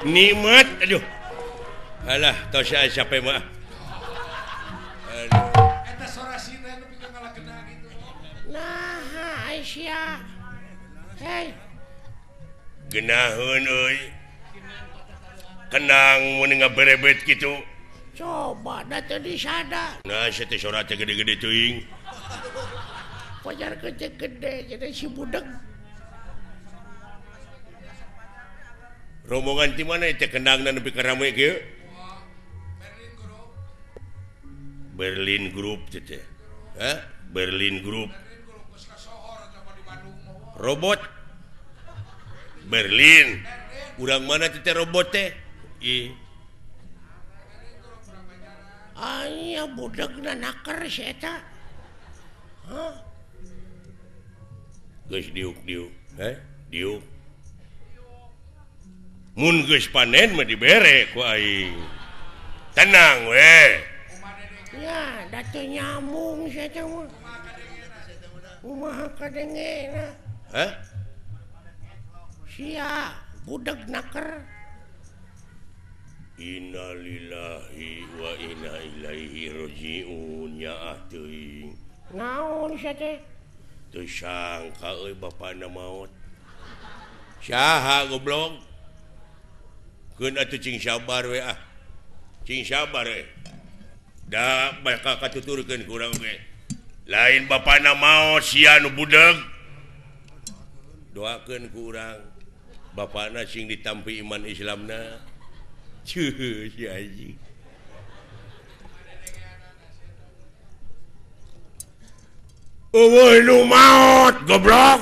Nikmat aduh. Alah tos capek mah. Aduh. Eta sorasina nu pikeun ngalakena gitu. Nah, Aisyah. Hei. Geunaheun euy. Kenang mun ngaberebet kitu. Coba da teu disada. Nah, sia teh sora teh gede-gede teuing. Pajar gede-gede jadi si budeg. Rombongan ti mana teh kendangna nepi ka rame kieu? Berlin Group teh. Hah? Berlin Group. Robot Berlin. Urang mana teh robot teh? Ih. Aya budegna naker si eta. Hah? Geus diuk-diuk, heh? Diuk. Mun geus panen mah dibere ku aing. Tenang we. Ya, da teu nyambung si eta mah. Kumaha kadengena? Hah? Sia budeg naker. Innalillahi wa inna ilaihi rajiun ya teuing. Naon sia teh? Teu sangka euy bapana maot. Saha goblok? Keun atuh cing sabar we ah. Cing sabar we. Da bakal katuturkeun ku urang ge. Lain bapana maot sia nu budeg. Doakeun ku urang bapana sing ditampi iman Islamna. Cuh, si anjing. Eueuh nu maot goblok.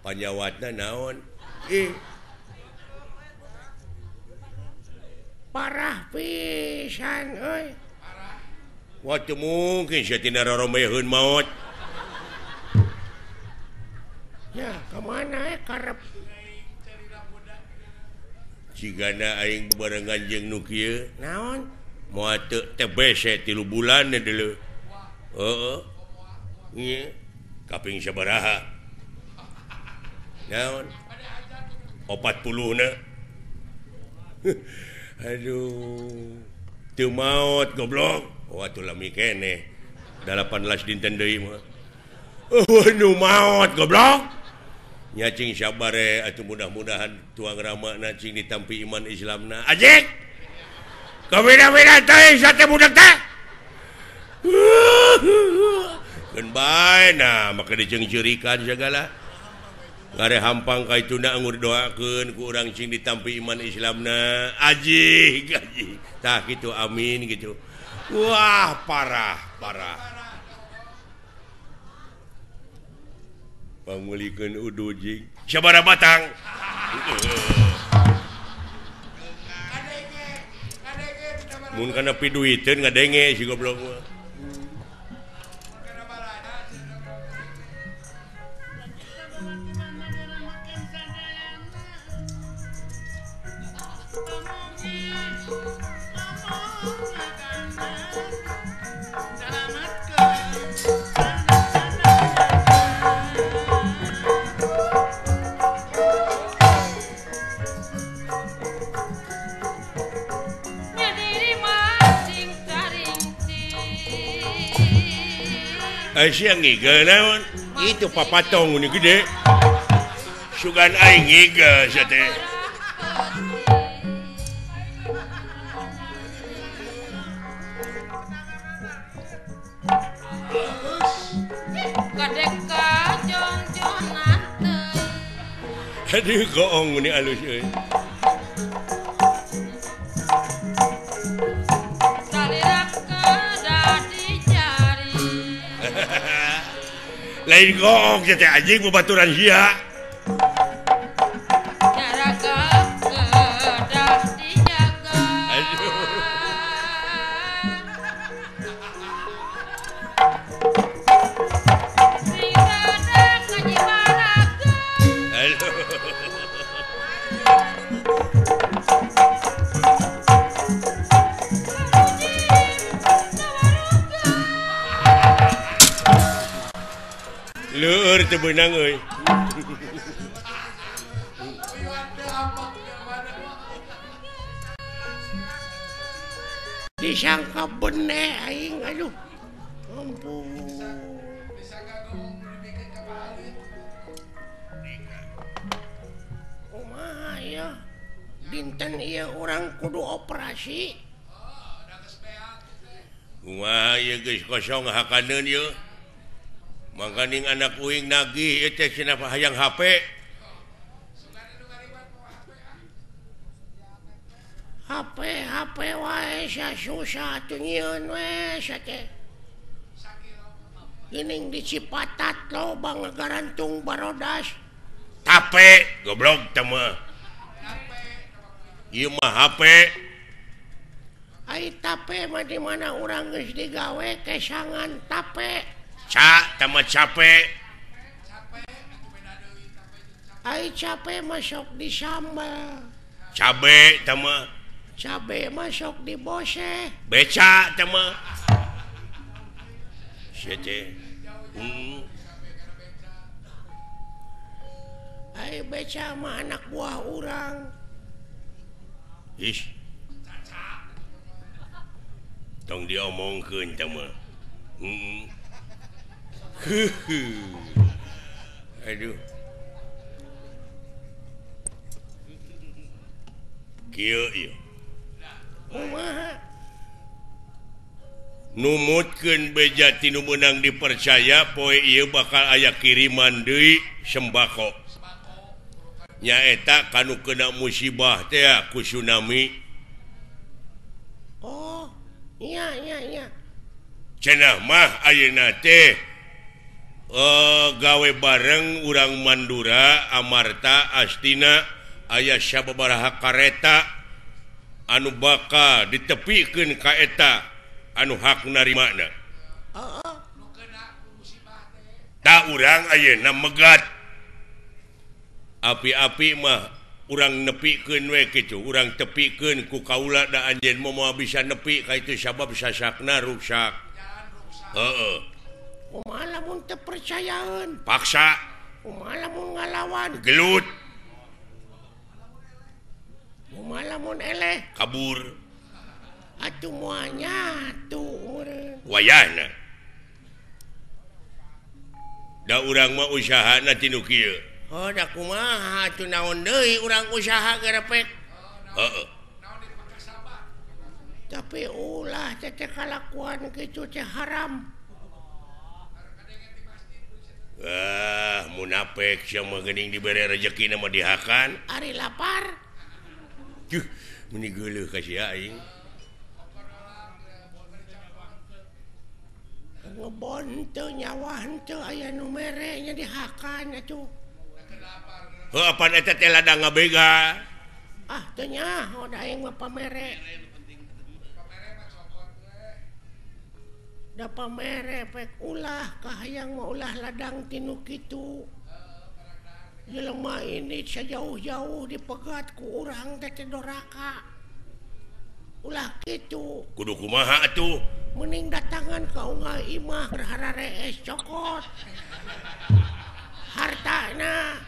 Panyawatna naon? Ih. Parah pisan euy. Wah teu mungkin sia tina roromeheun maot. Ya, ka mana karep? Cigana aing barengan jeung nu kieu. Naon? Moal teu TBC 3 bulan deuleu. Heeh. Nya kaping sabaraha? Naon? 40 na. Aduh. Teu maot goblok. Oh atuh lami keneh. 18 dinten deui mah. Oh nu maot goblok. Nya cing sabare atuh mudah-mudahan tuang ramana cing ditampi iman Islamna. Ajik. Kabeda-beda teh sate budak teh. Keun bae nah make diceungceurikan sagala. Ngare hampang ka ituna anggur doakeun ku urang cing ditampi iman Islamna. Ajik, ajik. Tah kitu amin gitu. Wah, parah, parah. Pangulikeun udu jing sabaraha batang. Mun kana piduiteun ngadenge si goblok mah. Aisyah ngigel naon? Itu papatong ini gede. Sugan aing ngigel sia teh. Aduh goong ini alus euy. Lain goong teh anjing babaturan sia. Aduh. Aduh. Leur teu beunang euy. Disangka bene aing aduh. Ampun. Kumaha ya? Dinten ieu urang kudu operasi. Kumaha ieu geus kosong hakaneun ieu. Mangkaning anak uing nagih ieu teh cenah hayang HP. HP HP wae susah atuh nyieun we sia teh. Geuning di Cipatat loba ngagarantung barodas. Tape goblok teh mah. Ieu mah HP. Ai tape mah di mana urang geus digawe kesangan tape. Ca teh mah cape. Ai cape mah sok disambel. Cabe teh mah. Cabe masuk di bose. Beca teh mah. Sia teh. Ai beca mah anak buah urang. Ih. Tong diomongkeun teh mah. Aduh. Kieu ieu. Kumaha? Numutkeun beja ti nu meunang dipercaya poe ieu bakal aya kiriman deui sembako. Nyaeta kanu kena musibah teh ku tsunami. Oh, iya iya iya. Cenah mah ayeuna teh gawe bareng urang Mandura, Amarta, Astina aya sababaraha kareta anu bakal ditepikeun ka eta anu hak narimana. Heeh. Ta urang ayeuna megat. Api-api mah urang nepikeun we kitu, urang tepikeun ku kaula da anjeun mah moal bisa nepi ka itu sabab sasakna ruksak. Heeh. Kumaha lamun teu percayaeun? Paksa. Kumaha lamun ngalawan? Gelut. Kumaha lamun eleh? Kabur. Atuh moal nyatu meureun. Wayahna. Da urang mah usahana ti nu kieu. Oh, da kumaha atuh naon deui urang usaha gerepek. Heeh. Tapi ulah teh kalakuan kitu teh haram. Ah, munafik sia mah geuning dibere rejekina mah dihakan. Ari lapar. Duh, meni geuleuh ka sia aing. Ngebon teu nyawa henteu aya nu mere nya dihakan atuh. Heuh, apan eta teh ladang ngabega. Ah, teu nyaho da aing mah pamere. Da pamere pek ulah kahayang mah ulah ladang tinu kitu. Jelema ini sejauh-jauh dipegat ku urang teh doraka. Ulah kitu. Kudu kumaha atuh? Mending datangan ka unggal imah berhararees cokot. Hartana.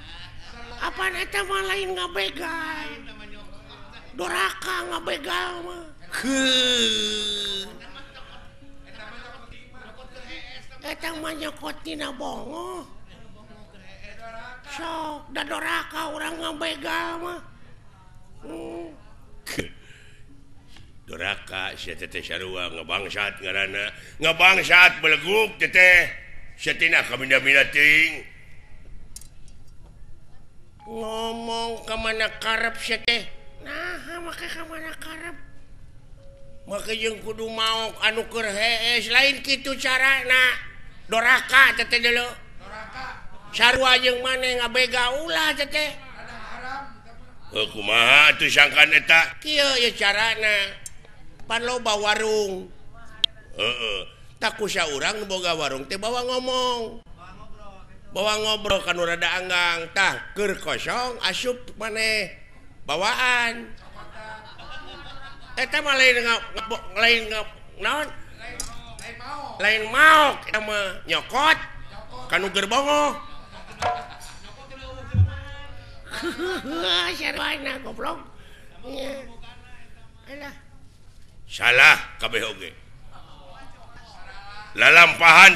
Apaan eta mah lain ngabegal. Doraka ngabegal mah. Heuh. Eta mah nyokot tina bongo. Sok da doraka urang ngabegal mah. Doraka sia teh sarua ngabangsat ngaranna. Ngabangsat beleguk teh. Sia tina kaminda-minda teuing. Ngomong ka mana karep sia teh? Naha make ka mana karep? Make jeung kudu maok anu keur hees lain kitu carana. Doraka teh deuleu. Doraka. Sarua jeung maneh ngabega ulah teh teh. Heuh kumaha atuh sangkan eta? Kieu ye carana. Pan loba warung. Heeh. Tak kusa urang nu boga warung teh bawa ngomong. Bawa ngobrol ka nu rada anggang. Tah keur kosong asup maneh bawaan. Eta mah lain lain naon? Lain maok eta mah nyokot ka nu keur bongoh. Sarwana goblok. Alah. Salah kabeh oge. Lalampahan